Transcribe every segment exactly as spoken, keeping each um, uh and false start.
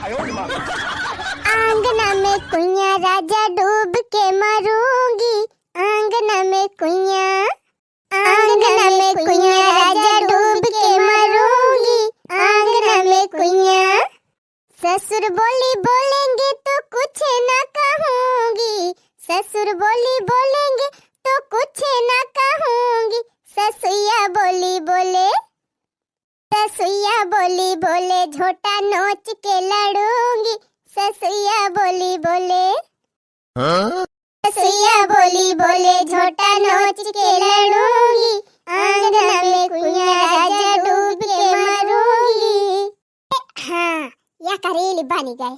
आंगन में कुइयाँ राजा डूब के मरूंगी, आंगन में कुइयाँ, आंगन में कुइयाँ राजा डूब के मरूंगी, आंगन में कुइयाँ। ससुर बोली बोलेंगे तो कुछ ना कहूंगी, ससुर बोली बोलेंगे तो कुछ ना कहूंगी। ससुइया बोली बोले, ससुइया बोली बोले, झोटा नोच के लड़ूंगी। ससुइया बोली बोले, हाँ? ससुइया बोली बोले, झोटा नोच के लड़ूंगी। आंगन में कुइयाँ राजा डूब के मरूंगी। हाँ, या करेली बनी गए।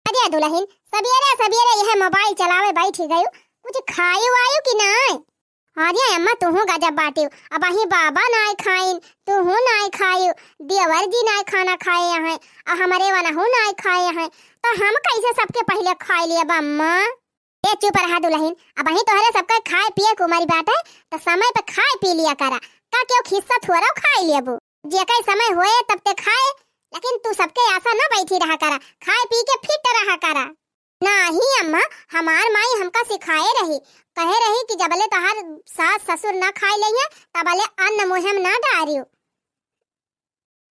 अरे दुलहिन, सबेरे सबेरे यह मोबाइल चलावे बैठी गयू, कुछ खायू वायू कि नाय? अरे अम्मा, तुहू गजब बाटिउ, अबहीं बाबा नाय खाइन, तुहू नाय खायू, देवर जी नाय खाना खाए हैं, अउ हमरे वनहू नाय खाए हैं, तो हम कैसे सबके पहिले खाए लिए अम्मा? ए चुप रहा दुलहिन, अबहीं तोहरे सबका खाए पिए के उमर बाटे, तो समय पे खाए पी लिया करा, का केहू खिस्सा थोड़ा खाए लेबू? जेकर समय होए तब ते खाए, लेकिन तू सबके आसा ना बैठी रहा करा, खाए पी के फिट रहा करा। नाही अम्मा, हमार माई हमका सिखाए रही, कहे रही कि जबले तोहार सास ससुर ना खाए लेइहें, तबले अन्न मुँहे में ना डारियो।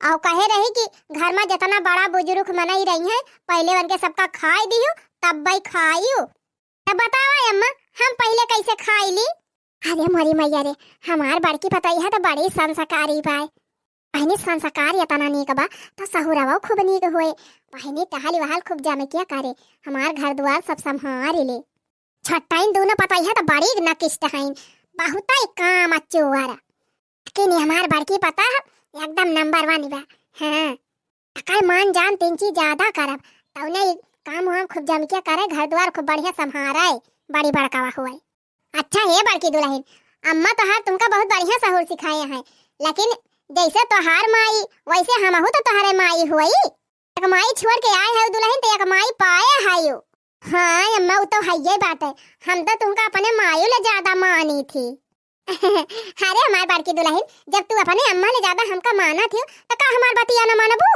अउ कहे रही कि घर में जितना बड़ा बुजुर्ग मनई रही हैं, पहिले उनके सबका खाए दियो, तब भाई खाइयो। तब बतावा अम्मा, हम पहिले कैसे खाई ली? अरे मोरी मैया रे, हमार बड़की पतोहिया तो बड़ी संस्कारी बाय। बहिनी, संस्कार यतना नीक बा, तो सहुरवा खूब नीक होए। बहिनी, टहल वहल खूब जम के करे, हमार घर दुआर सब संभार ले। छोटाइन दोनों पतोहिया तो बड़ी नकिष्ट हईन, बहुतै काम अचोर। लेकिन ये हमार बड़की पतोह एकदम नंबर वन बा। हाँ, अकल मान जान तीन चीज ज्यादा करब, तौने ई काम वाम खूब जम के करे, घर दुआर खूब बढ़िया संभारे, बड़ी बड़कावा होए। अच्छा हे बड़की दुलहिन, अम्मा तोहार तुमका बहुत बढ़िया सहूर सिखाए हैं, लेकिन जैसे तोहार माई वैसे हमहू तो तोहरे माई होई। एक माई छोड़ के आए है दुलहिन, तो एक माई पाए है यो। हाँ अम्मा, वो तो हइये बात है, हम तो तुमका अपने मायू ले ज्यादा मानी थी। अरे हमार बड़की दुलहिन, जब तू अपने अम्मा ले ज्यादा हमका माना थी, तो का हमार बतिया न मानबू?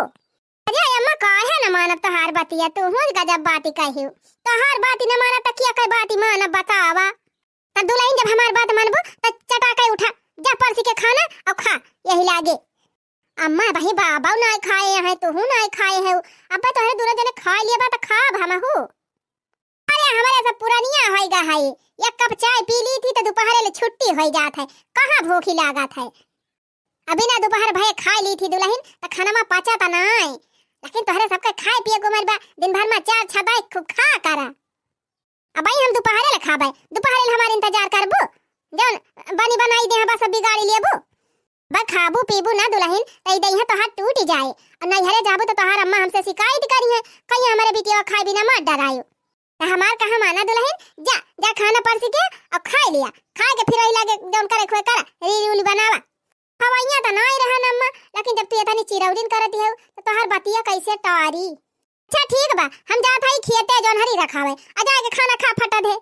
अरे अम्मा, काहे न मानब तोहार बतिया? तू हूँ गजब बाती कही। तोहार बाती न मानब त किया के बाती मानब बतावा? त दुलहिन, जब हमार बात मानबू त चटा के उठा, जा परसी के खाना अउ खा यही लागे। अम्मा, बही बाबा नाय खाए हैं, तू हूँ नाय खाए है। अब तोहरे दोनों जने खा लिए बा त खाब हमहू। अरे हमारे सब पुरनिया होइगा है, एक कप चाय पी ली थी तो दोपहरे ले छुट्टी होई जात है, कहाँ भूखी लागत है। अभी ना दोपहर भये खाई ली थी दुलहिन, तो खाना में पचा तो नाय, लेकिन तोहरे सबके खाए पिए के उमर बा, दिन भर में चार छह दाई खूब खा करा। अब भाई हम दोपहरे ले खाबे, दोपहरे ले हमार इंतजार करबू, जौन बनी बनाई दे हैं बस बिगाड़ी लेबू। बा खाबू पीबू ना दुलहिन, त ई दहिया तोहार टूट जाए। अउर नैहरे जाबू त तोहार अम्मा हमसे शिकायत करी है, कहीं हमारे बिटिया खाए बिना मत डरायो। त हमार कहा माना दुलहिन, जा, जा खाना परसी के अउर खाए लिया, खाए के फिर वही लागे जौन करे खुए करा, रील उल बनावा। खवैया त नाई रहन अम्मा, लेकिन जब तू इतनी चिरौरिन करती है त तोहार बतिया कैसे टारी? अच्छा ठीक बा, हम जात हई खेते जौन हरी रखावे, आ जाए के खाना खा फटा दे।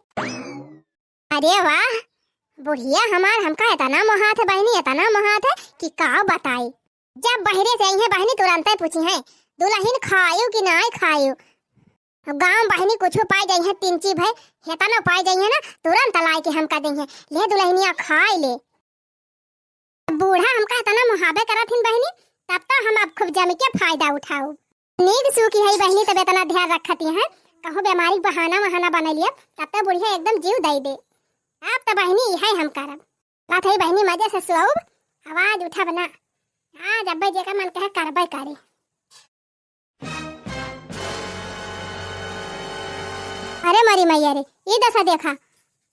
अरे वाह, बुढ़िया हमार हमका इतना मोहात है बहिनी, इतना मोहात है कि का बताई। जब बहरे से आई है बहिनी, तुरंते पूछी है, "दुलहिन खायू कि नाय खायू?" गाँव बहिनी कुछ पाए जाई है, तिनची भय हेतनो पाए जाई है ना, तुरंत लाई के हमका देई है, "ले दुलहिनिया खाए ले।" बूढ़ा हमका इतना मुहाबे करत हिन बहिनी, तब तो हम अब खूब जम के फायदा उठाऊ। नीक सूखी है बहिनी, तब इतना ध्यान रखती हैं, कहूँ बीमारी के बहाना वहाना बना लिए, तब तो बुढ़िया एकदम जीव दे दे। अब तो बहिनी यही हम करब। बात है बहिनी, मजे से सोऊब, आवाज उठाब ना। आज अब्बे जेका मन कहे करबे करे। अरे मोरी मैया रे, ई दशा देखा,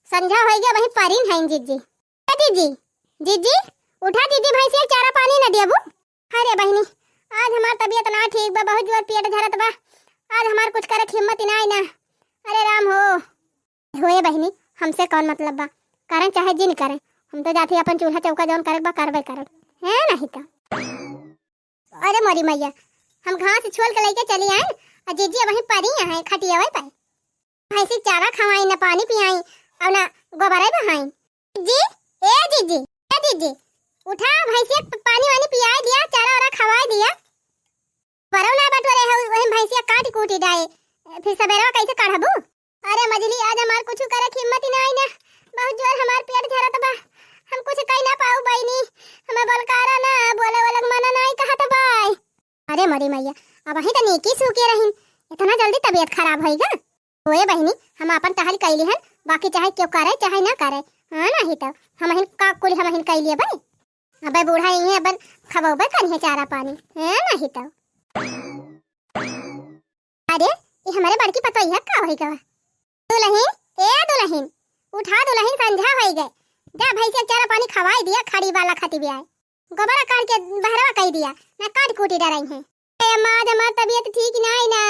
संझा होई गया, वहीं परिन है जिज्जी। ए जिज्जी, जिज्जी, उठा जिज्जी, भैंसिया के चारा पानी न देबू। अरे बहिनी, आज हमार तबीयत ना ठीक बा, बहुत जोर पेट झरत बा, आज हमार कुछ करे के हिम्मत ही ना आई ना। अरे राम हो। होए बहिनी, हमसे कौन मतलब बा, करें चाहे जिन करें, हम तो जाती अपन चूल्हा चौका जौन करे के बा करबे करब, है नहीं तो। अरे मोरी मैया, हम घास छोल के लेके चली आए, और जीजी वहीं परी हैं खटियावे पे। भैंसी चारा खवाई, न पानी पियाई, और न गोबरे बहाई। जी, ए जीजी, ए जीजी, उठा भैंसिया प-, पानी वानी पियाई दिया, चारा वारा खवाई दिया। बरौ ना कूटी डाए, फिर सबेरवा कैसे काढ़बू? अरे मझली, आज हमार कुछ करे के हिम्मत ही ना आई ना, बहुत जोर हमार पेट झरत बा, हम कुछ कई ना पाऊ बहिनी, हमें बलकारा ना, बोले वाला के मना ना आई कहत बाय। अरे मोरी मैया, अबहीं त नीकी सूखे रहिन, इतना जल्दी तबीयत खराब होइगा? ओए बहिनी, हम आपन टहल कइली हन, बाकी चाहे केहू करे, चाहे ना करे, हाँ, नाही त हमहिन का कुल हमहिन कइली बाय। अबे बूढ़ा इहे अपन खवौबे करिहे चारा पानी, है नाही त। अरे, ई हमरे बड़की पतोहिया का होई गवा? दुलहिन, ए दुलहिन, उठा दुलहिन, संझा होई गए। जा भैंसिया के चारा पानी खवाई दिया, खड़ी वाला खाती भी आए। गोबरा काढ़ के बहरवा कई दिया, ना काट कूटी डराई है। ए अम्मा, आज हमार तबीयत ठीक नाई ना,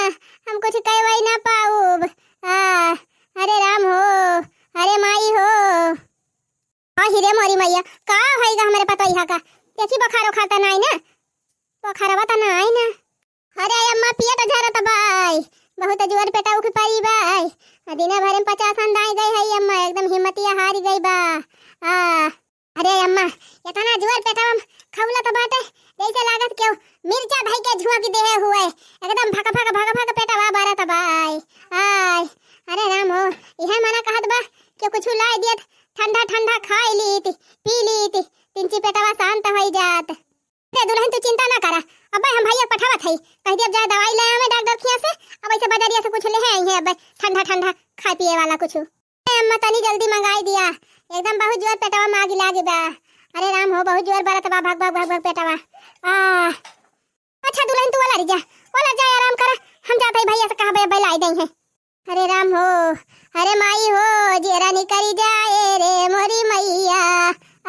हम कुछ कहवाई ना पाउब। आ, अरे राम हो, अरे माई हो। आ हिरे मोरी मैया, का होइगा हमरे पतोहिया का? देखी बुखार उखार त नाई ना? बुखारवा त नाई ना? अरे अम्मा, पेट झरत बाय, बहुत जोर पेटा उख परी बाय। आ दिना भर में पचास अंदाई गई है अम्मा, एकदम हिम्मतिया हारी गई बा। आ, अरे अम्मा, इतना जोर पेटवा खौलत बाटे, जैसे लागत केहू मिर्चा धई के झुआ के देहे हुए, एकदम भक भक भक भक पेटवा बरत बाय। आय, अरे राम हो, इहे मना कहत बा कि कुछ लाई दियत, ठंडा ठंडा खाई लीत, पी लीत, तिनची पेटवा शांत होई जात। अरे दुलहिन, तू चिंता ना करा, अब्बे हम भैया के पठावत हई, कह दिया जाए दवाई ले आवे डॉक्टर खिया से, अब ऐसे बजरिया से कुछ ले आइहे अब्बे ठंडा ठंडा खाए पिए वाला कुछ। ए अम्मा, तनी जल्दी मंगाई दिया, एकदम बहुत जोर पेटवा मागी लागी बा। अरे राम हो, बहुत जोर बरत बा, भग भग भग भग पेटवा। आ, अच्छा दुलहिन, तू ओला रही जा, ओला जा, आराम करा, हम जात हई भैया से कहबे अब्बे लाई दई है। अरे राम हो, अरे माई हो, जियरा निकरी जाए रे मोरी मैया।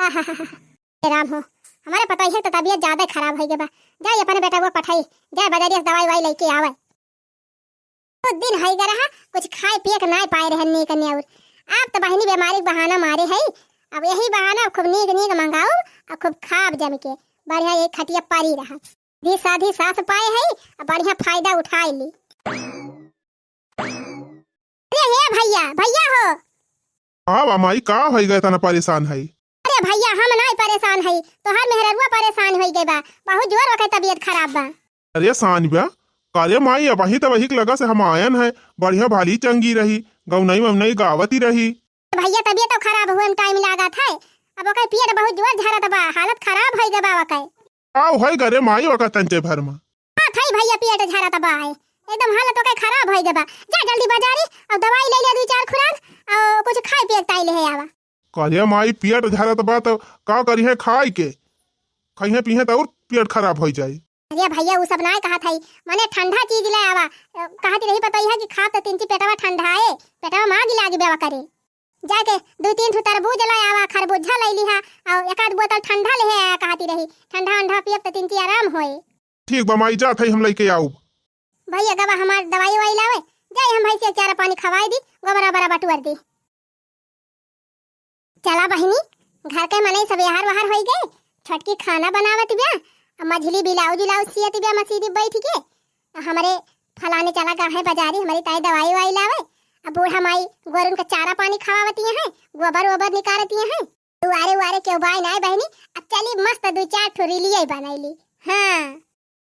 आहा, हे राम हो, हमरे पतोहिया के त तबीयत ज्यादा खराब होई गए बा। जाई अपने बेटवा के पठाई, जाए बजरिया से दवाई वाई लेके आवे। बहुत दिन होई गए रहा, कुछ खाए पिए के नाई पाए रहे नीक नेउर। अब त बहिनी बीमारी के बहाना मारे है, अब यही बहाना खूब नीक नीक मंगाऊ और खूब खाब जम के, बढ़िया एक खटिया परी रहा। दी साधी सास पाए है, अब बढ़िया फायदा उठाए ली। अरे हे भैया, भैया हो। का बा माई, का होई गए, तना परेशान है? अरे भैया, हम नाई परेशान है, तोहार मेहररुआ परेशान होई गए बा, बहुत जोर ओके तबीयत खराब बा। अरे सानिया, का रे माई, अबही त वही के लगा से हम आयन है, बढ़िया भाली चंगी रही, गौनई वौनई गावती रही। भैया, तबीयत तो खराब हुए में टाइम लागत है, अब ओकर पेट बहुत जोर झरत बा, हालत खराब होई गए बा ओके। का होई गए रे माई, ओकर तंचे भर में? हाँ, थई भैया, पेट झरत बा है, एकदम हालत ओकर खराब होई गए बा। जा जल्दी बाजारी और दवाई ले ले, दो चार खुराक और कुछ खाए पिए के ताई ले आवा। का रे माई, पेट झरत बा त का करिहे खाए के? खइहे पीहे त और पेट खराब होई जाई। अरे भैया, उ सब नाय कहत हई, मने ठंडा चीज ले आवा। अ, कहती रही पतोहिया कि खाब त तिनची पेटवा ठंडाए, पेटवा मागी लागी बेवा करे। जाके दो तीन ठो तरबूज ले आवा, खरबूजा ले लिहा, और एक आध बोतल ठंडा ले आया कहती रही, ठंडा अंडा पियब त तिनची आराम होए। ठीक बा माई, जात हई हम लेके आउब। भैया गवा हमार दवाई वाई लावे, जाई हम भैंसिया के चारा पानी खवाई दी, गोबरा बरा बटुअर दी। चला बहिनी, घर के मनई सब एहर वहर होई गए, छोटकी खाना बनावत बिया, आ मझली ब्लाउज उलाउज सियत बिया मसीदी बैठ के, आ हमरे फलाने चला गए हैं बाजारी, हमरी ताई दवाई वाई लावे, आ बूढ़ा माई गोरुन के चारा पानी खवावती हैं, गोबर ओबर निकारती हैं। दुआरे उआरे केहू बाय नाय बहिनी, अब चली मस्त दू चार ठो रीलिये बनैली। हाँ।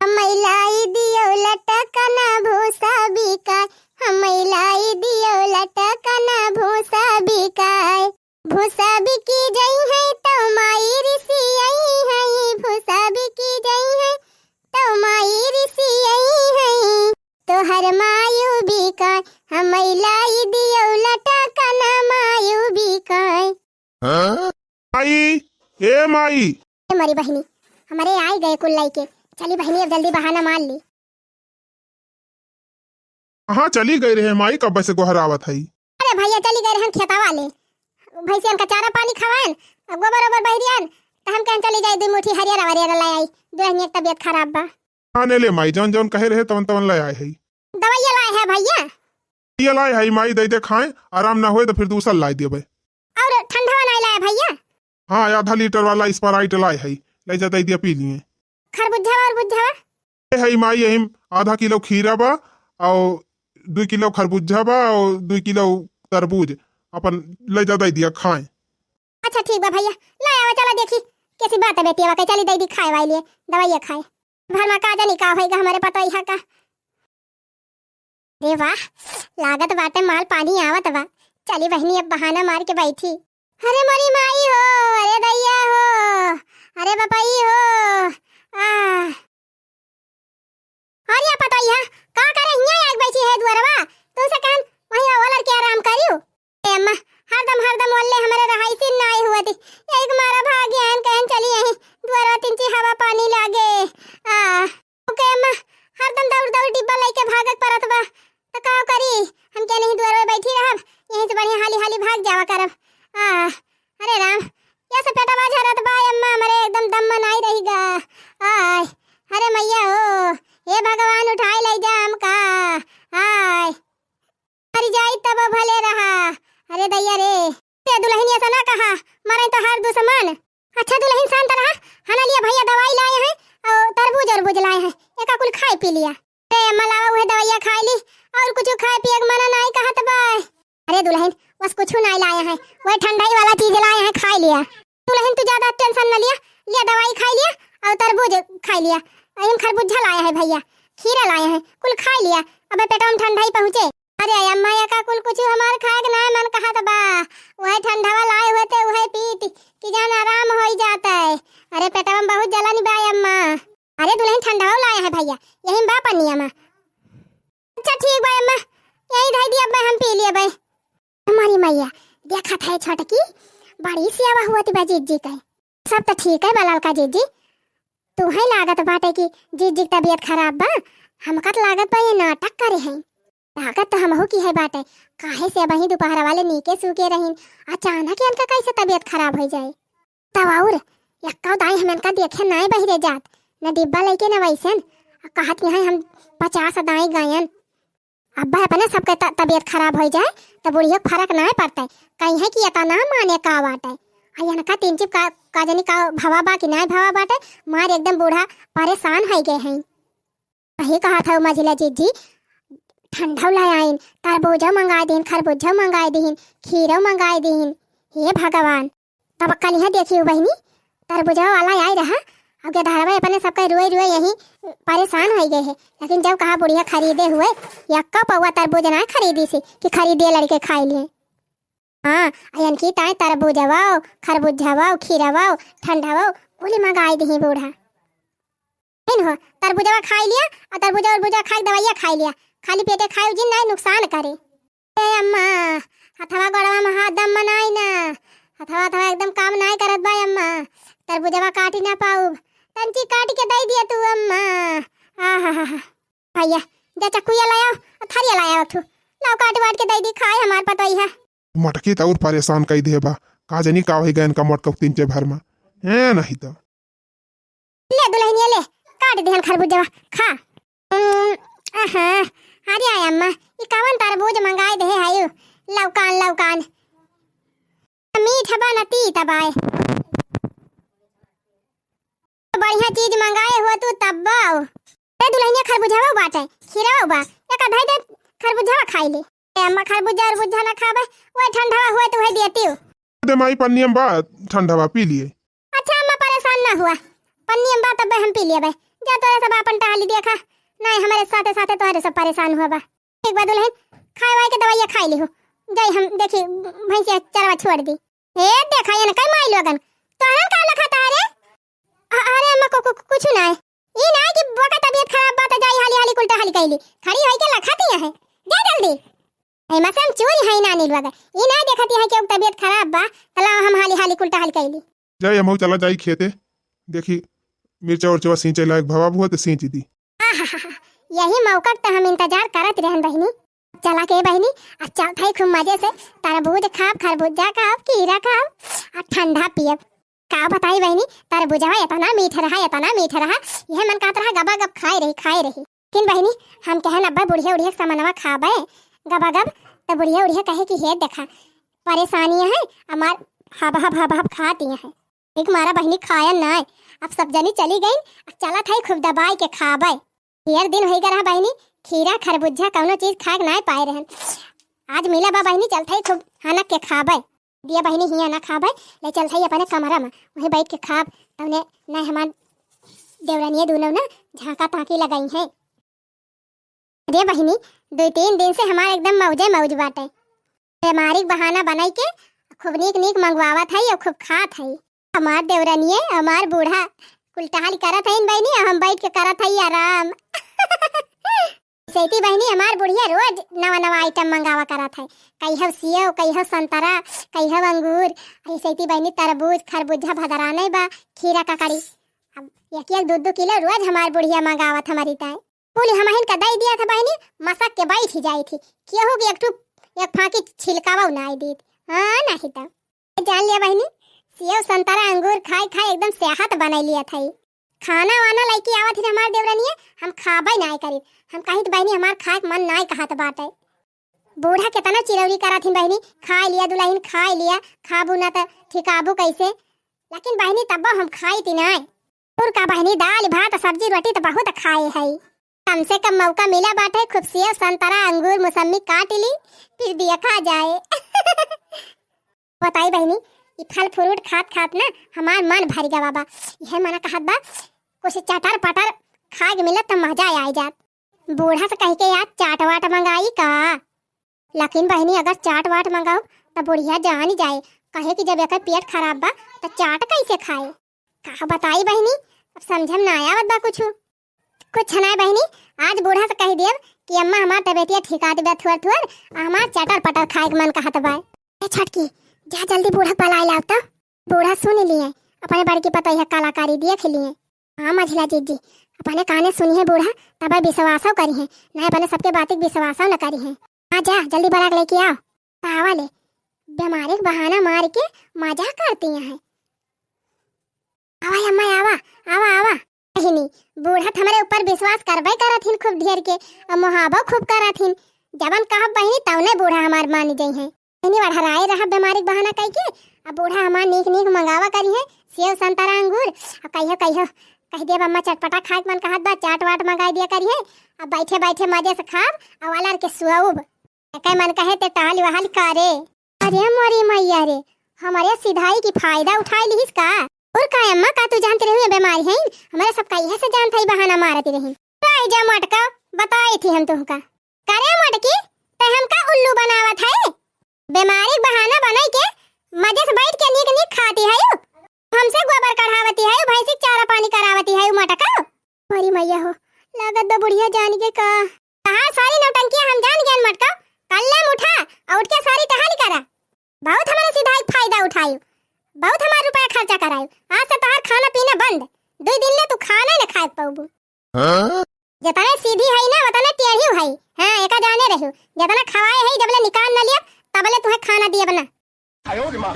हमैं लाई दियो लटकन भूसा बिकाय, हमैं लाई दियो लटकन भूसा बिकाय। भूसा बिकी जइहैं तौ माई रिसियइहैं, भूसा बिकी जइहैं तौ माई रिसियइहैं। तोहर मायू बिकाय, हमैं लाई दियो लटकन मायू बिकाय। हाँ? माई, ए माई। ए मोरी बहिनी, हमरे आई गए कुल लइके। चली बहिनी, अब जल्दी बहाना मार ली। कहाँ चली गई रहे माई, कब्बे से गोहरावत हई? अरे भैया, चली गए रहन खेतवा ले। भैंसियन का चारा पानी खवाएन, अब गोबर ओबर बहिरियान, त हम कहन चली जाई, दू मुट्ठी हरियर वरियर ले आई। दुल्हनिया के तबीयत खराब बा। आने ले माई, जौन जौन कहे रहे तवन तवन ले आए हई। दवाइया लाए है भैया। ये लाए हई माई, दे दे खाए, आराम ना होए तो फिर दूसर लाए देबे। और ठंडा वाला लाए भैया? हाँ, आधा लीटर वाला Sprite लाए हई, ले जा दे दिया पी लिए। खरबुज्जा और बुज्जा? ए हई माई, यही आधा किलो खीरा बा, और दो किलो खरबुज्जा बा, और दो किलो तरबूज, अपन ले जा दे दिया खाए। अच्छा ठीक बा भैया, ले आवा, चला देखी कैसी बात है बेटिया के, चली दे दी खाए वाली लिए, दवाइया खाए। भर में का जानी का होइगा हमरे पतोहिया का। अरे वाह, लागत बाटे माल पानी आवत बा। चली बहिनी, अब बहाना मार के बैठी। अरे मोरी माई हो, अरे दैया हो, अरे बपई हो, आ। अरे पतोहिया, का करे हियाँ आग बैठी है दुअरवा? तुमसे कहन वहीं ओलर के आराम करियो। ए अम्मा, हरदम, हरदम ओल्ले हमरे रहाइसी नाई हुआ थी। यही के मारा भाग आयन, कहन चली यहीं दुअरवा तिनची हवा पानी लागे। आ, ओके अम्मा, हरदम दौड़, दौड़ डिब्बा लइके भागक परत बा। त का करी? हम क्या नहीं दुअरवा बैठी रहब, यहीं से बढ़िया हाली, हाली भाग जावा करब। आ, अरे राम, या से पेटवा झरत बा अम्मा, हमरे एकदम दम नाई रही गा। आय, अरे मैया हो, हे भगवान उठाई लइ जा हमका। आय, मरि जाई तब भले रहा। अरे दैया रे। ए दुलहिन, ऐसा ना कहा, मरे तो हर दुश्मन। अच्छा दुलहिन, शांत रहा। हना लिया भैया दवाई लाए हैं, और तरबूज अरबूज लाए हैं, एका कुल खाए पी लिया। ए अम्मा लावा, उहे दवाइया खाए ली, और कुछ खाए पिए के मना नाई कहत बा। अरे दुलहिन, बस कुछ नाई लाए हैं, वही ठंडाई वाला चीज लाए हैं, खाए लिया। दुलहिन, तू ज्यादा tension न लिया, लिया दवाई खाई लिया और तरबूज खाई लिया। अहिन खरबूजा लाया है भैया, खीरा लाया है, कुल खाई लिया, अबे पेटवा में ठंडाई पहुँचे। अरे अम्मा, या का कुल कुछ हमार खाए के ना मन कहत बा, वही ठंडवा लाए हुए थे, वही पीत कि जान आराम होई जाता है। अरे पेटवा में बहुत जलन बा अम्मा। अरे दुलहिन, ठंडवा लाया है भैया, यही में बा पनिया में। अच्छा ठीक बा अम्मा, यही धई दिया बा, हम पी लिए बा। हमारी मैया, देखत है छोटकी, बड़ी सेवा हुआ थी बा जीजी के। सब तो ठीक है बा ललका जीजी, तू है लागत बाटे कि जीजी की तबीयत खराब बा, हमका तो लागत बा ये नाटक करे हैं। लागत तो हमहू की है बाटे, काहे से अबही दोपहर वाले नीके सूके रहीन, अचानक इनका कैसे तबीयत खराब हो जाए। तब और यक्का दाई हम इनका देखे नाय बहिरे जात, न डिब्बा लइके न वैसन, आ कहत यहाँ हम पचास दाई गायन। अब्बा अपने सबके त-, तबीयत खराब हो जाए, त बुढ़िया के फर्क नाय पड़ते। कहीं है कि एतना माने का बाटे। आ इनका तीन चिप का, का जनी का भवा बा कि नाय भवा बाटे, मार एकदम बूढ़ा परेशान हो गए हैं। वही कहा था मझिला जीजी, ठंडा लाए आइन, तरबूजा मंगाए दीन, खरबूजा मंगाए दीन, खीरा मंगाए दीन। हे भगवान, तब कल यहाँ देखी हो बहिनी, तरबूजा वाला आई रहा, और गेदहरवा अपने सबके रुए रुए यहीं परेशान हो गए है। लेकिन जब कहा बुढ़िया खरीदे हुए, यक्का पौवा तरबूज ना खरीदी सी कि खरीदे लड़के खाए लिए। हाँ, अयन की ताई तरबूजवा, खरबूजवा, खीरवा, ठंडवा, बोली मंगाई दही बूढ़ा। इन हो, तरबूजवा खाई लिया, और तरबूजा उरबूजा खाई, दवाइया खाई लिया, खाली पेटे खाई जिन नहीं नुकसान करे। ए अम्मा, हथवा गोड़वा में हाथ दम मनाई ना, हथवा हथवा एकदम काम नाई करत बा अम्मा, तरबूजवा काटी ना पाउब, तंची काट के दे दिया तू अम्मा। आहा हा हा। भैया, जा चक्कुया लाया, और थरिया लाया उठू, लाओ काट वाट के दे दी खाए हमार पतोई है। मटकी त और परेशान कई दे बा, का जनी का होई गयन का मटका तीन चे भर में, हैं नहीं तो। ले दुल्हनिया ले, काट दिहन खरबूजवा, खा। उम, आहा, अरे आय अम्मा, ई कवन तरबूज मंगाए दे है आयु? लौकान, लौकान। मीठ बा न तीत बाय। बढ़िया चीज मंगाए हो तू तब बाओ। ए दुल्हनिया खरबूजवा बाटे, खीरवा बा, एक आधा दे खरबूजवा खाई ले। ए अम्मा खरबूजा अरबूजा ना खाबे, वही ठंडवा हुआ तो वही देती हूँ। दे माई पन्नियम बा, ठंडवा पी लिए। अच्छा अम्मा, परेशान ना हुआ, पन्नी अम्बा तब्बे हम पी लेबे। जा तोरे सब आपन टहली देखा, नहीं हमरे साथे साथे तोहरे सब परेशान हुआ बा। एक बार दुल्हन खाए वाए के दवाइया खाई लिहु, जाई हम देखी भैंसिया चरवा छोड़ दी। ए देखा ये ना कई माई लोगन, तोहरन का लखा तारे? अ-, अरे अम्मा को, को, कुछ ना है, ई ना है कि बोका तबीयत खराब बा त जाई हाली हाली कुल टहली कैली, खड़ी होई के लखा दिया है, जा जल्दी। एमा से हम चोरी हई नानी लोग, ई ना देखती है कि अब तबीयत खराब बा, त लाओ हम हाली हाली कुल टहल कैली। जाई हमहू चला जाई खेते, देखी मिर्चा उर्चा सींचे लायक भवा हुआ तो सींच दी। आहाहा, यही मौका त हम इंतजार करत रहन बहिनी। चला के बहिनी, आ चलत हई खूब मजे से, तरबूज खाब, खरबूजा खाब, खीरा खाब, आ ठंडा पियब। का बताई बहिनी, तरबूजवा इतना मीठ रहा, इतना मीठ रहा, यह मन कहत रहा गबा गब खाए रही, खाए रही। लेकिन बहिनी, हम कहन अब्बा बुढ़िया उढ़िया के समनवा खाबे गबा गब, त बुढ़िया उढ़िया कहे कि हे देखा, परेशानी है हमार, हब हब हब हब खाती है। एक मारा बहिनी खायन ना है, अब सब जनी चली गई, अब चलत है खूब दबाई के खाबे। ढेर दिन होई गए रहा बहिनी, खीरा खरबूजा कौनो चीज खाए के ना पाए रहन, आज मिला बा बहिनी, चलत है खूब हनक के खाबे। दिया बहिनी हियाँ ना खाबे, ले चलत है अपने कमरा में, वहीं बैठ के खाब, तौने ना हमार देवरनिया दूनो ना झांका ताकी लगाई है। अरे बहिनी, दुइ तीन दिन से हमार एकदम मौजे मौज बाटे। बेमारी के बहाना बनाई के खूब नीक नीक मंगवावत हई अउर खूब खात हई। हमार देवरनिये, हमार बूढ़ा कुल टहल करत हईन बहिनी, अउर हम बैठ के करत हई आराम। सैती बहिनी, हमार बुढ़िया रोज नवा नवा आइटम मंगावा करत है, कहियो सेव, कहियो संतरा, कहियो अंगूर। अरे सैती बहिनी, तरबूज, खरबूजा भदराने बा, खीरा ककड़ी। अब एक एक दू दू किलो रोज हमार बुढ़िया मंगावत हमरी ताई। कुल हमहिन का दई दिया था बहिनी, मसक के बैठ ही जाई थी, केहू के एक ठू एक फाकी छिलकावा नाई दीत। हाँ, नहीं तो जान लिया बहिनी, सेव संतरा अंगूर खाई खाई एकदम सेहत बनाई लिया था। खाना वाना लइके आवत ही हमार देवरनिया, हम खाबे नाई करी। हम कही तो बहिनी, हमार खाए के मन नाई कहत बाटे। बूढ़ा केतना चिरौरी करत हिन बहिनी, खाए लिया दुलहिन, खाए लिया, खाबू ना त ठिकाबू कैसे? लेकिन बहिनी, तब्बो हम खाई ती नाई। और का बहिनी, दाल भात सब्जी रोटी त बहुत खाए है। कम से कम मौका मिला बाटे, खूब सेव संतरा अंगूर मौसम्मी काट ली, फिर दिया खा जाए। बताई बहिनी, ई फल फ्रूट खात खात ना हमार मन भर गवा बा। यह मना कहत बा, कुछ चटर पटर खाए के मिलत त मजा आ जात। बूढ़ा से कह के यार चाट वाट मंगाई का? लेकिन बहिनी, अगर चाट वाट मंगाऊ त बुढ़िया जान ही जाए, कहे कि जब एकर पेट खराब बा त चाट कैसे खाए? का बताई बहिनी, अब समझ में ना आवत बा कुछ। कुछ ना बहिनी, आज बूढ़ा से कह देब कि अम्मा हमार तबियतिया ठिका देबे थुअर थुअर, आ हमार चटर पटर खाए के मन कहत बा। ए छोटकी, जा जल्दी बूढ़ा के बलाए लाव त। बूढ़ा सुन लिए, अपने बड़की पतोहिया कलाकारी देख लिए। हाँ मझिला जीजी, अपने काने सुनिहे बूढ़ा, तबे विश्वासो करिहे, नहीं अपने सबके बातिक विश्वासो न करिहे। हाँ जा, जल्दी बड़ा के लेके आओ। पावा ले, बीमारी के बहाना मार के मजा करती हैं। आवा अम्मा, आवा, आवा, आवा। बहिनी, बूढ़ा त हमरे ऊपर विश्वास करबे करत हिन खूब ढेर के, और मोहाबो खूब करत हिन। जवन कहब बहिनी, तवने बूढ़ा हमार मान जइहें। इन्हीं बढ़राए रहा बीमारी के बहाना कई के, अब बूढ़ा हमार नीक नीक मंगावा करिहें, सेव संतरा अंगूर, और कहियो कहियो कह देब अम्मा चटपटा खाए के मन कहत बा, चाट वाट मंगाई दिया करिहें, अब बैठे बैठे मजे से खाब, और अलर के सुअब। एकै मन कहे ते टहल वहल करे। अरे मोरी मैया रे, हमरे सिधाई की फायदा उठाई लिहिस का? और का अम्मा, का तू जानती रही ये बीमारी है? हमरे सब कहिए से जानत है, बहाना मारती रही। रह जा मटका, बताई थी हम तुमका। करे मटकी, ते हमका उल्लू बनावत है? बीमारी के बहाना बनाई के मजे से बैठ के नीक नीक खाती है, हमसे गोबर कढ़ावती है, भैंसी के चारा पानी करावती है मटका। अरे मैया हो, लागत बा बुढ़िया जान के का। तहार सारी नौटंकिया हम जान गयन मटका, कल्ले में उठा और उठ के सारी टहल करा। बहुत हमारे सिधाई के फायदा उठायु, बहुत हमार रुपया खर्चा करायु। आज से तहार खाना पीना बंद, दुई दिन ले तू खाना ही न खाए पउबू। हाँ? जतने सीधी है ना, उतने टेढ़ी है। हाँ, एका जाने रहू, जतना खवाए है, जबले निकाल न लिया, तबले तुहे खाना दिए बना। आयो रे माँ।